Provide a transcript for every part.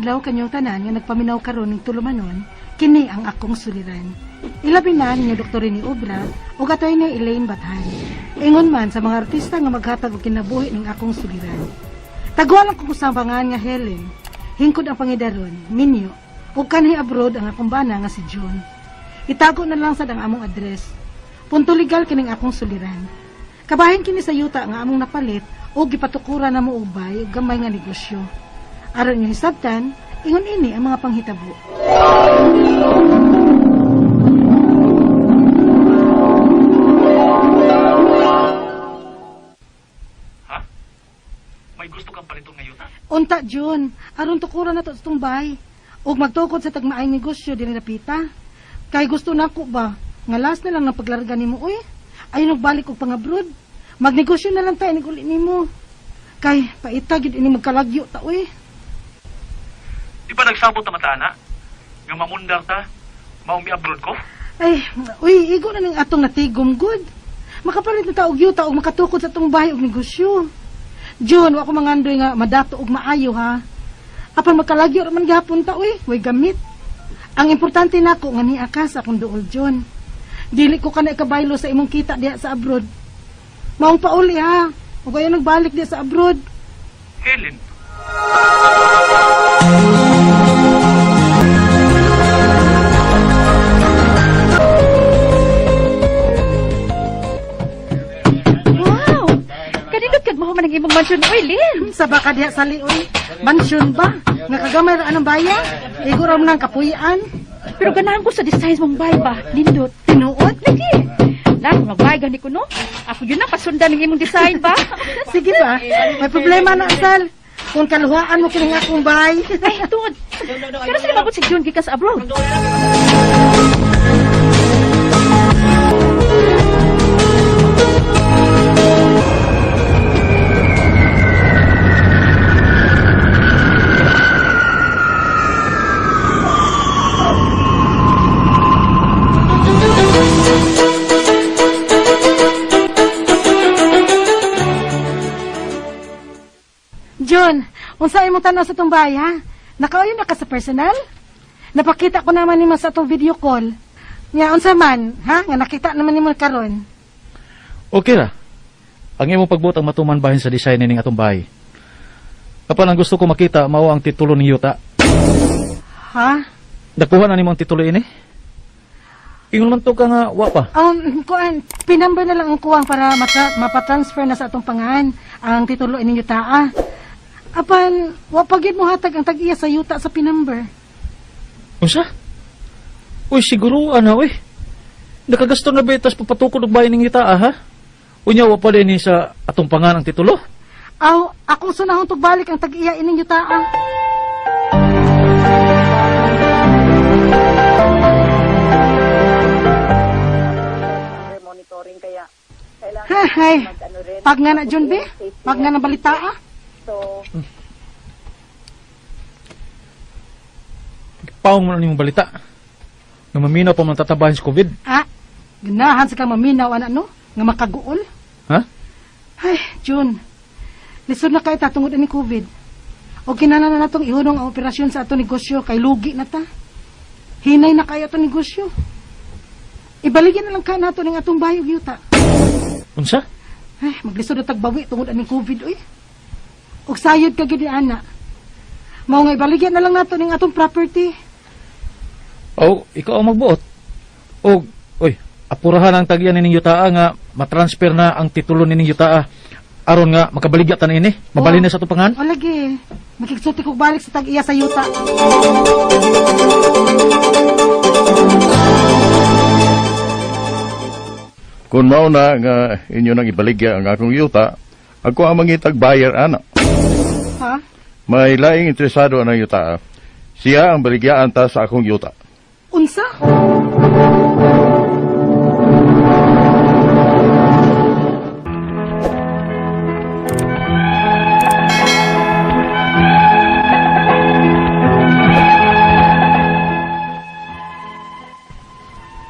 Maayong adlaw kanyong tanan nga nagpaminaw karon ning tulumanon, kini ang akong suliran. Ilabi na ninyo Dr. Rene Obra ug Attorney Elaine Bathan. Ingon man sa mga artista nga maghatag og kinabuhi ning akong suliran. Taguan ang kukusambangan nga Helen, hingkod ang pangidaron, Minyo, ug kanhi abroad ang akong bana nga si John. Itago na lang sad ang among address. Punto legal kining akong suliran. Kabahin kini sa yuta nga among napalit o gipatukuran na mo ubay ug gamay nga negosyo. Aron inyo hisabtan, ingon ini ang mga panghitabo. Ha? May gusto kang paliton nga yuta? Unta June, aron tukuran na to sa tumbay. Ug magtukod sa tagmaayong negosyo diri napita. Kay gusto nako ba nga last na lang ng paglarga nimo uy. Ayon nagbalik og pangabroad. Magnegosyo na lang tayo nig uli nimo. Kay paita gyud ini magkalagyo ta uy. Di ba nagsabot na mata ana? Nga mamundar ta, maong mi-abroad ko? Ay, uy, igo na ning atong natigom good. Makapalit na ta og yuta og makatukod sa atong bahay og negosyo. June, wa ko mangandoy nga madato og maayo ha. Apan magkalagyo ra man gihapon ta uy, way gamit. Ang importante nako nga niya ka sa akong duol June. Dili ko kana ikabaylo sa imong kita diha sa abroad. Maong pauli ha. Ug ayo nagbalik diha sa abroad. Helen, Wow! Kanindot kag mahuman ang imong mansion oy, Lynn. Sa baka diha sa lioy. Mansyon ba? Nga kagamay ra anong baya? Igo ra man ang kapuy-an. Pero ganahan ko sa designs mong bay ba? Nindot. Tinuod? Lagi. Na, kung magbay gani ko no. Ako yun na pasundan ang imong design ba? Sige ba? May problema na asal. Kung kaluhaan mo kining akong bahay. Ay, tuod. Pero sila mabot si June gikan sa abroad. John, unsa imong tanaw sa tong bahay ha? Nakauyon na ka sa personal? Napakita ko naman nimo sa atong video call. Nga unsa man, ha? Nga nakita naman nimo karon. Okay ra. Ang imong pagbuot ang matuman bahin sa design ning atong bahay. Apan ang gusto ko makita mao ang titulo ni yuta. Ha? Nakuha na nimo ang titulo ini? Ingon man to ka nga wa pa. Kuan, pinumber na lang ang kuwang para mapatransfer na sa atong pangahan ang titulo ining yuta. Apan, wa pa gyud mo hatag ang tag-iya sa yuta sa pinumber. Unsa? Uy, siguro ana uy. Nakagasto na ba tas papatukod og bahay ning yuta ha? Unya wa pa din ni sa atong pangahan ang titulo. Aw, akong sunahon tugbalik ang tag-iya ining yuta. Monitoring kaya kailangan Ha, hay. mag-ano rin. Pag nga na John B, pag nga na balita ah. So, Paong mo na nimong balita. Nga maminaw pa man tatabahin sa COVID. Ah, ganahan sa kang maminaw ana no, nga makaguol. Ha? Ay, June. Lisod na kay ta tungod ani COVID. O kinahanglan na natong ihunong ang operasyon sa atong negosyo kay lugi na ta. Hinay na kay atong negosyo. Ibaligyan na lang ka nato ning atong bahay ug yuta. Unsa? Ay, maglisod na tagbawi tungod aning COVID uy. Og sayod ka gid ni ana. Mao nga ibaligyan na lang nato ning atong property. Oh, ikaw ang magbuot. Og, oy, apurahan ang tagyan nining yutaa nga matransfer na ang titulo nining yutaa aron nga makabaligya ta niini. Mabalhin na sa atong pangahan. O lagi, makigsulti kog balik sa tag-iya sa yuta. Kung mao na nga inyo nang ibaligya ang akong yuta, ako ang mangitag buyer ana. Ha? May laing interesado ang yuta. Siya ang baligyaan ta sa akong yuta. Unsa?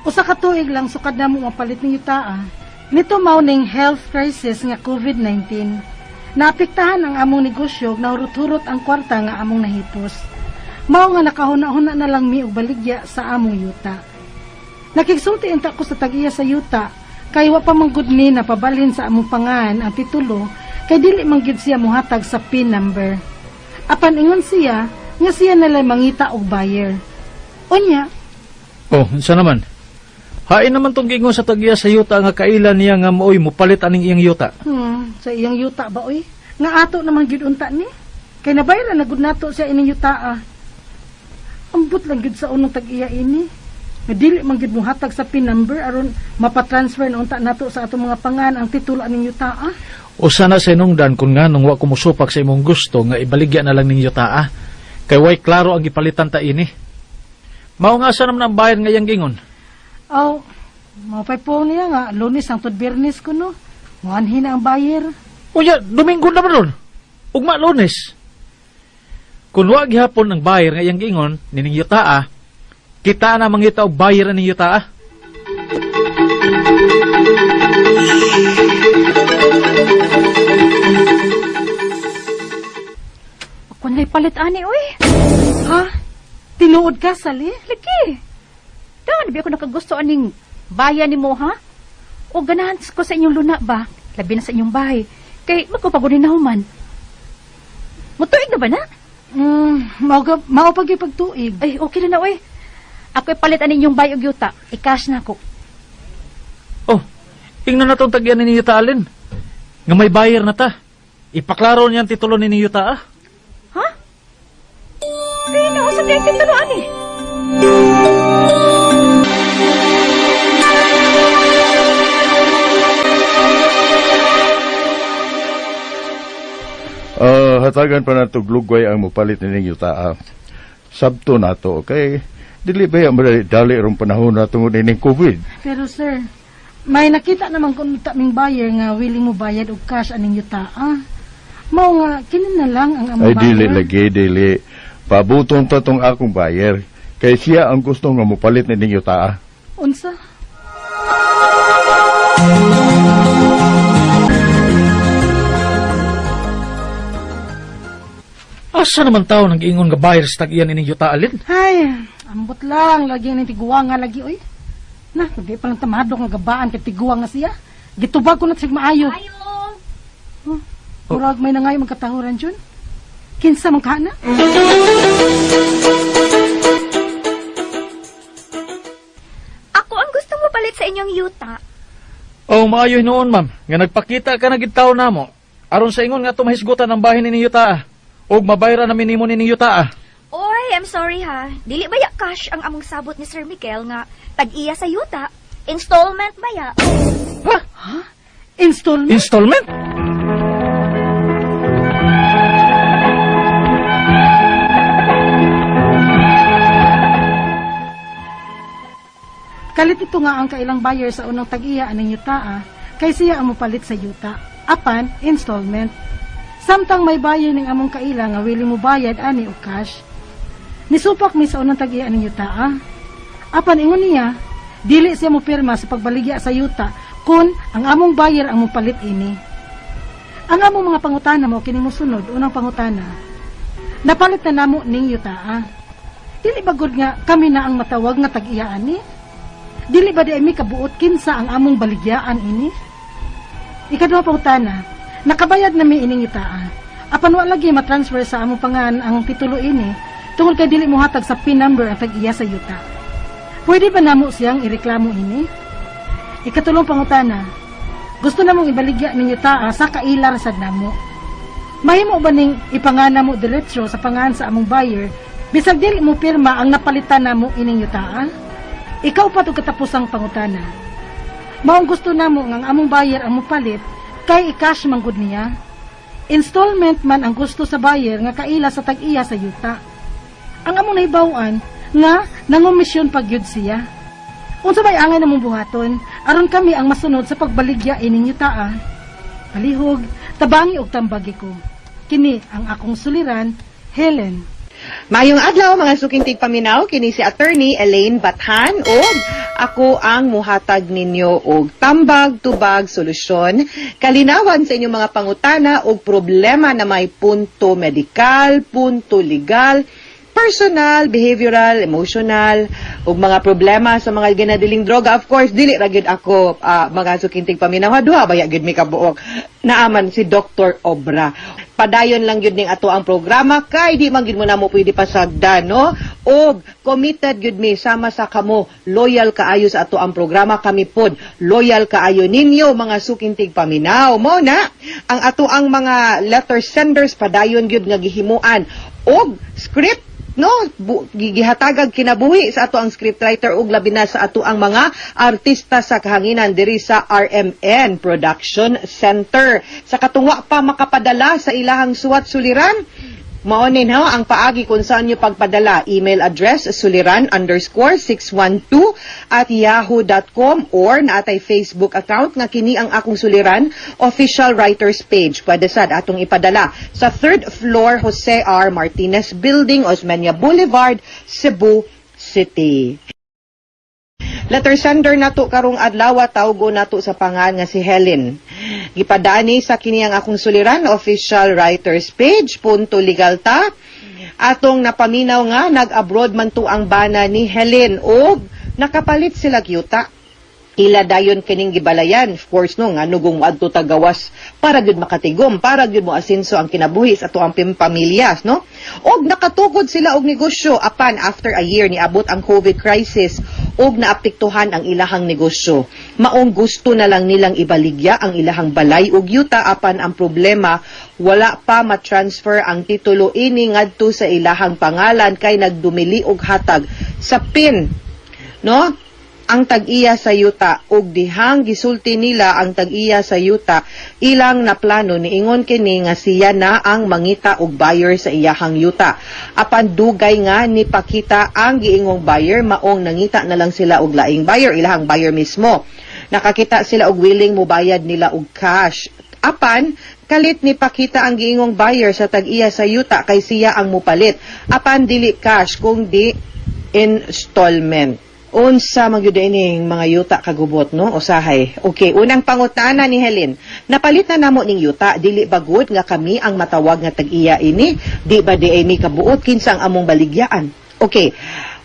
Usa ka tuig lang sukad na mo mapalit ning yuta. Nito mao ning health crisis nga COVID-19. Naapektahan ang among negosyo ug nahurot-hurot ang kwarta nga among nahipos. Mao nga nakahuna-huna na lang mi og baligya sa among yuta. Nakigsulti unta ko sa tag-iya sa yuta kay wa pa man gud ni napabalhin sa among pangan ang titulo kay dili man gyud siya mohatag sa PIN number. Apan ingon siya nga siya nalay mangita og buyer. Unya, Oh, unsa naman? Hain naman tong giingon sa tag-iya sa yuta nga kaila niya nga maoy mupalit aning iyang yuta. Sa iyang yuta ba oy? Nga ato naman gyud unta ni. Kay nabayran na gud nato siya ining yuta ah. Ambot lang gyud sa unong tag-iya ini. Nga dili man gyud mohatag sa PIN number aron mapatransfer na unta nato sa atong mga pangan ang titulo aning yuta ah. Usa na sa inungdan kung nganong wa ko mosupak sa imong gusto nga ibaligya na lang ning yuta ah. Kay way klaro ang gipalitan ta ini. Mao nga sa naman ang bayad nga iyang gingon. Aw, mapay po niya nga Lunes hangtod Biyernes kuno. Muanhi na ang buyer. Unya, Domingo naman ron. Ugma Lunes. Kung wa gihapon ang buyer nga iyang gingon nining yuta ah, kita na mangita og buyer aning yuta ah. Ako na'y palit ani, uy. Ha? Tinuod ka, Sally? Lagi. Daan, bi ako nakagusto aning bayan ni mo, ha? O ganahan ko sa inyong luna ba? Labi na sa inyong bahay. Kay magkupagunin na human. Mutuig na ba na? Mao pag ipagtuig. Ay, okay na na, uy. Ako'y palit aning inyong bay og yuta. I-cash na ako. Oh, ingnan na tong tagyan ni yuta alin. Nga may buyer na ta. Ipaklaro niya ang titulo ni yuta ah. Ha? Kaya na, usa tayong titulo, ani. Hatagan pa nato lugway ang mupalit nining yuta. Ah. Sabto nato kay dili ba yung dali rong panahon na tungod nining COVID. Pero sir, may nakita naman kung taming buyer nga willing mo bayad og cash aning yuta ah. Mao nga kini na lang ang among Ay dili buyer. lagi dili. Pabuton ta tong akong buyer kay siya ang gusto nga mupalit nining yuta. Ah. Unsa? Asa naman tao nang giingon nga buyer sa tag-iyan ining yuta alin? Ay, ambot lang lagi ni tiguang nga lagi oy. Na, di pa lang tamadok nga gabaan kay tiguang nga siya. Gitubag ko na sig maayo. Ayo. Huh? Murag may nangayo magkatahuran jud. Kinsa man ka na? Ako ang gusto mo palit sa inyong yuta. Oh, maayo noon, ma'am. Nga nagpakita ka na gid tawo namo. Aron sa ingon nga tumahisgutan ang bahin ni yuta. Ah. Og mabayra na minimo ni yuta. Ah. Oy, I'm sorry ha. Dili ba ya cash ang among sabot ni Sir Miguel nga tag-iya sa yuta? Installment ba ya? Ha? Installment? Installment? Kalit ito nga ang kailang buyer sa unang tag-iya aning yuta ah, kay siya ang mopalit sa yuta. Apan, installment. Samtang may buyer ning among kaila nga willing mo bayad ani og cash. Nisupak mi sa unang tag-iya aning yuta ah. Apan ingon niya, dili siya mo pirma sa pagbaligya sa yuta kun ang among buyer ang mopalit ini. Ang among mga pangutana mo kini mosunod, unang pangutana. Napalit na namo ning yuta ah. Dili ba gud nga kami na ang matawag nga tag-iya ani? Dili ba di ay mi kabuot kinsa ang among baligyaan ini? Ikaduha pangutana, nakabayad na mi ining yutaa. Apan wa lagi matransfer sa among pangan ang titulo ini tungod kay dili mohatag sa PIN number ang tag-iya sa yuta. Pwede ba namo siyang ireklamo ini? Ikatulong pangutana, gusto namong ibaligya ning yutaa sa kailar sad namo. Mahimo ba ning ipangana mo diretso sa pangan sa among buyer bisag dili mo pirma ang napalitan namo ining yutaa? Ikaw pa to katapusang pangutana. Maong gusto namo nga ang among buyer ang mopalit kay i-cash man gud niya. Installment man ang gusto sa buyer nga kaila sa tag-iya sa yuta. Ang among nahibaw-an nga nangumisyon pag yun siya. Unsa may angay namong buhaton aron kami ang masunod sa pagbaligya ining yutaa. Palihog, tabangi og tambagi ko. Kini ang akong suliran, Helen. Maayong adlaw mga suking tigpaminaw, kini si Attorney Elaine Bathan ug ako ang muhatag ninyo og tambag tubag solusyon kalinawan sa inyong mga pangutana og problema na may punto medikal, punto legal, Personal, behavioral, emotional, ug mga problema sa mga ginadiling droga. Of course, dili ra gyud ako, mga suking tigpaminaw. Duha baya gyud mi kabuok. Naaman si Dr. Obra. Padayon lang gyud ning ato ang programa kay di man gyud mo namo pwede pasagdan, no? Og committed gyud mi sama sa kamo, loyal kaayo sa ato ang programa, kami pod loyal kaayo ninyo, mga suking tigpaminaw. Mo na ang ato ang mga letter senders, padayon gyud nga gihimuan og script, no, gihatagag kinabuhi sa ato ang scriptwriter ug labi na sa ato ang mga artista sa kahanginan diri sa RMN Production Center. Sa katungwa pa makapadala sa ilahang suwat suliran, mao ni ha ang paagi kung saan nyo pagpadala. Email address suliran_612@yahoo.com or naatay Facebook account nga kini ang akong suliran official writers page. Pwede sad atong ipadala sa third floor, Jose R. Martinez Building, Osmeña Boulevard, Cebu City. Letter sender nato karong adlaw, tawgo nato sa pangan nga si Helen. Gipadani sa kini ang akong suliran official writers page, punto legal ta. Atong napaminaw nga nag-abroad man to ang bana ni Helen og nakapalit sila yuta. Ila dayon kining gibalayan. Of course, no, nga nugong adto tagawas para gyud makatigom, para gyud mo asinso ang kinabuhi sa ato ang pamilya, no? Og nakatukod sila og negosyo, apan after a year niabot ang COVID crisis og naapektuhan ang ilahang negosyo. Maong gusto na lang nilang ibaligya ang ilahang balay ug yuta, apan ang problema, wala pa ma-transfer ang titulo ini ngadto sa ilahang pangalan kay nagdumili og hatag sa PIN, no, ang tag-iya sa yuta. Ug dihang gisulti nila ang tag-iya sa yuta, ilang naplano, niingon kini nga siya na ang mangita og buyer sa iyahang yuta, apan dugay nga nipakita ang giingong buyer, maong nangita na lang sila og laing buyer, ilahang buyer mismo. Nakakita sila og willing mobayad nila og cash, apan kalit ni pakita ang giingong buyer sa tag-iya sa yuta kay siya ang mupalit, apan dili cash kung di installment. Unsa man gyud ining mga yuta kagubot, no? Usahay. Okay, unang pangutana ni Helen. Napalit na namo ning yuta, dili ba good nga kami ang matawag nga tag-iya ini? Di ba di mi kabuot kinsa ang among baligyaan? Okay.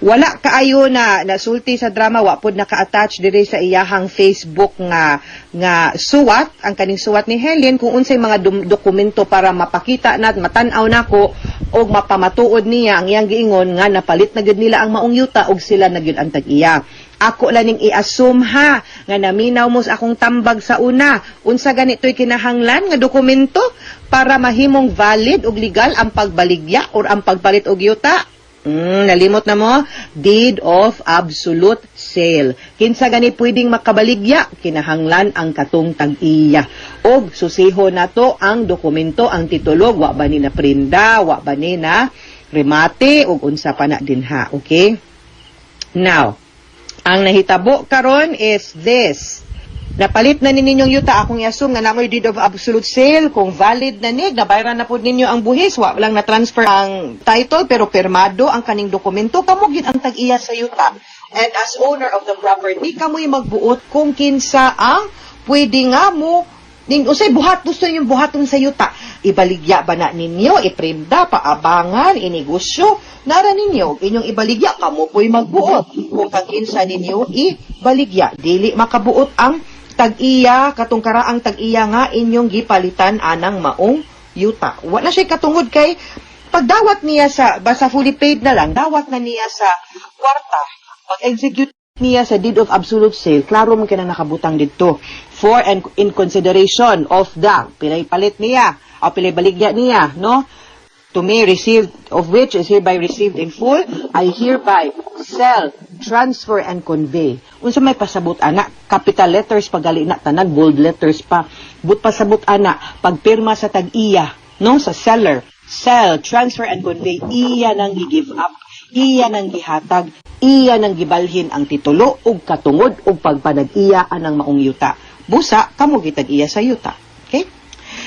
Wala kaayo na nasulti sa drama, wa pod naka-attach diri sa iyahang Facebook nga nga suwat, ang kaning suwat ni Helen, kung unsay mga dokumento para mapakita na at matan-aw nako og mapamatuod niya ang iyang giingon nga napalit na gyud nila ang maong yuta og sila na gyud ang tag-iya. Ako lang ning i-assume ha nga naminaw mo sa akong tambag sa una. Unsa ganito'y kinahanglan nga dokumento para mahimong valid ug legal ang pagbaligya or ang pagpalit og yuta? Nalimot na mo? Deed of absolute sale. Kinsa gani pwedeng makabaligya? Kinahanglan ang katong tag-iya. Og susiho nato ang dokumento, ang titulo, wa ba ni na prinda, wa ba ni na remate, ug unsa pa na dinha. Okay? Now, ang nahitabo karon is this. Napalit na ni ninyong yuta, akong i-assume nga namoy deed of absolute sale, kung valid na ni, nabayaran na po ninyo ang buhis, wa lang na-transfer ang title, pero pirmado ang kaning dokumento, kamo gyud ang tag-iya sa yuta. And as owner of the property, kamoy magbuot kung kinsa ang pwede nga mo ning usay buhat gusto ninyong buhaton sa yuta. Ibaligya ba na ninyo, iprinda, paabangan, inegosyo, nara ninyo inyong ibaligya, kamo po'y magbuot kung kakinsa ninyo ibaligya. Dili makabuot ang tag-iya, katong karaang tag-iya nga inyong gipalitan anang maong yuta. Wa na siya katungod kay pagdawat niya sa, basta fully paid na lang, dawat na niya sa kwarta, pag-execute niya sa deed of absolute sale, klaro man kinang nakabutang didto. For and in consideration of the, pilay palit niya, o pilay baligya niya, no? To me received, of which is hereby received in full, I hereby sell, transfer, and convey. Unsa may pasabot ana, capital letters pagali na tanan, bold letters pa. But pasabot ana, pagpirma sa tag-iya, no, sa seller, sell, transfer, and convey, iya nang gi-give up, iya nang gihatag, iya nang gibalhin ang titulo ug katungod ug pagpanag-iya anang maong yuta. Busa, kamo gitag-iya sa yuta. Okay?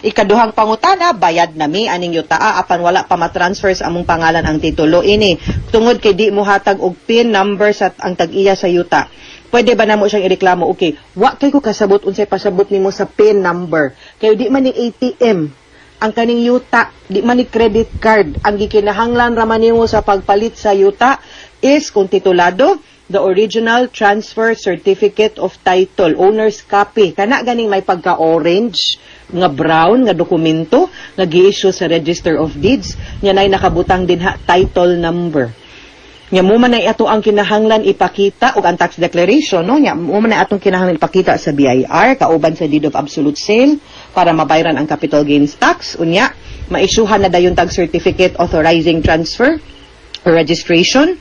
Ikaduhang pangutana, bayad nami aning yutaa apan wala pa ma-transfer sa among pangalan ang titulo ini. Tungod kay di mo hatag og PIN number sa ang tag-iya sa yuta. Pwede ba namo siyang ireklamo? Okay, wa kay ko kasabot unsay pasabot nimo sa PIN number. Kay di man ni ATM. Ang kaning yuta, di man ni credit card. Ang gikinahanglan ra man nimo sa pagpalit sa yuta is kung titulado, the original transfer certificate of title, owner's copy. Kana ganing may pagka-orange nga brown nga dokumento nga gi-issue sa Register of Deeds nya nay nakabutang dinha title number. Nya mo man ay ato ang kinahanglan ipakita og ang tax declaration, no? Nya mo man ay atong kinahanglan ipakita sa BIR kauban sa deed of absolute sale para mabayran ang capital gains tax. Unya maisyuhan na dayon tag certificate authorizing transfer or registration.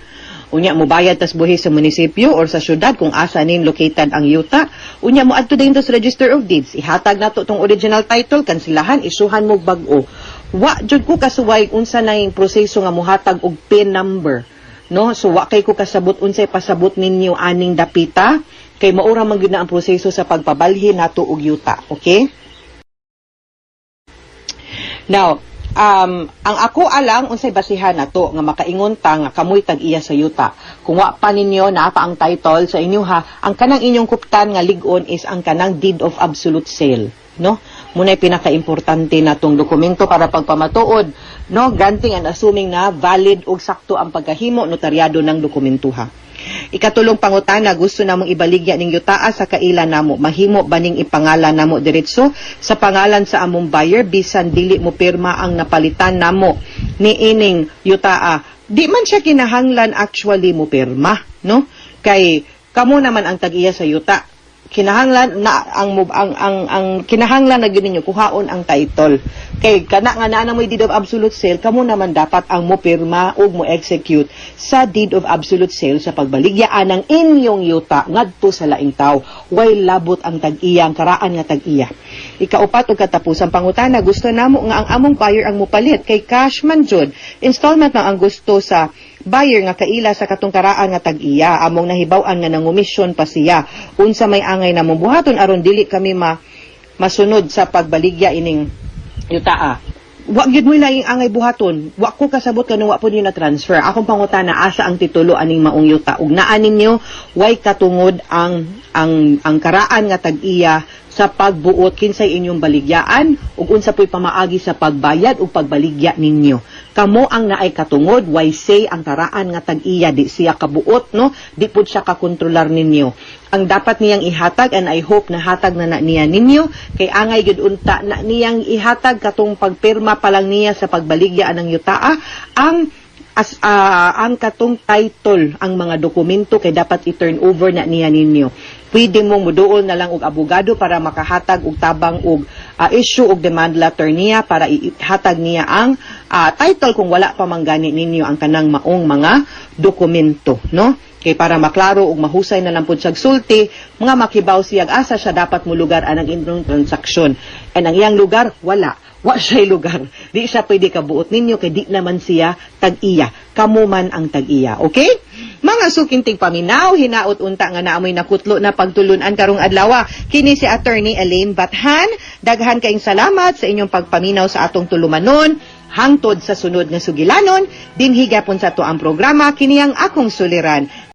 Unya mobayad tas buhis sa munisipyo or sa syudad kung asa nin located ang yuta. Unya mo adto dayon sa Register of Deeds, ihatag nato tong original title, kansilahan, isyuhan mo bag-o. Wa jud ko kasuway unsa na yung proseso nga muhatag og PIN number, no? So wa kay ko kasabot unsay pasabot ninyo aning dapita kay maura man gyud na ang proseso sa pagpabalhin nato og yuta, okay? Now, ang ako alang unsay basihan nato nga makaingon ta nga kamoy tag-iya sa yuta. Kung wa pa ninyo naa pa ang title sa inyo ha, ang kanang inyong kuptan nga lig-on is ang kanang deed of absolute sale, no? Muna'y pinaka-importante natong dokumento para pagpamatuod, no, granting and assuming na valid ug sakto ang pagkahimo notaryado ng dokumento ha. Ikatulong pangutana, gusto namong ibaligya ning yutaa sa kaila namo. Mahimo ba ning ipangalan namo diretso sa pangalan sa among buyer bisan dili mo pirma ang napalitan namo ni ining yutaa? Di man siya kinahanglan actually mo pirma, no? Kay kamo naman ang tag-iya sa yuta. Kinahanglan na ang mo- ang kinahanglan na gyud ninyo kuhaon ang title kay kana nga naa na mo'y deed of absolute sale, kamo naman dapat ang mo pirma ug mo execute sa deed of absolute sale sa pagbaligya ang inyong yuta ngadto sa laing tawo. Way labot ang tag-iya, ang karaan nga tag-iya. Ikaupat ug katapusan pangutana, gusto namo nga ang among buyer ang mopalit kay cash man jud, installment man ang gusto sa buyer nga kaila sa katong karaan nga tag-iya. Among nahibaw-an nga nangumisyon pa siya. Unsa may angay namong buhaton aron dili kami masunod sa pagbaligya ining yutaa? Wa gyud mo laing angay buhaton. Wa ko kasabot kanung wa po niyo na transfer. Akong pangutana, asa ang titulo aning maong yuta? Ug naa ninyo, way katungod ang karaan nga tag-iya sa pagbuot kinsay inyong baligyaan ug unsa po'y pamaagi sa pagbayad ug pagbaligya ninyo. Kamo ang naay katungod, way say ang karaan nga tag-iya, di siya kabuot, no? Di pud siya kakontrolar ninyo. Ang dapat niyang ihatag, and I hope na hatag na na niya ninyo, kay angay gyud unta na niyang ihatag katong pagpirma pa lang niya sa pagbaligya anang yutaa, ang katong title, ang mga dokumento kay dapat i-turn over na niya ninyo. Pwede mo muduol na lang og abogado para makahatag og tabang og issue og demand letter niya para ihatag niya ang title kung wala pa man gani ninyo ang kanang maong mga dokumento, no? Kay para maklaro ug mahusay na lang pud siyag sulti, mga makibaw siyag asa siya dapat mo lugar anang inyong transaksyon. And ang iyang lugar, wala. Wa siya'y lugar. Di siya pwede kabuot ninyo kay di naman siya tag-iya. Kamo man ang tag-iya. Okay? Mga suking tigpaminaw, hinaot unta nga naamoy nakutlo na pagtulunan karong adlaw. Kini si Attorney Elaine Bathan. Daghan kaayong salamat sa inyong pagpaminaw sa atong tulumanon. Hangtod sa sunod nga sugilanon, dinhi gyapon sa ato ang programa, kini ang Akong Suliran.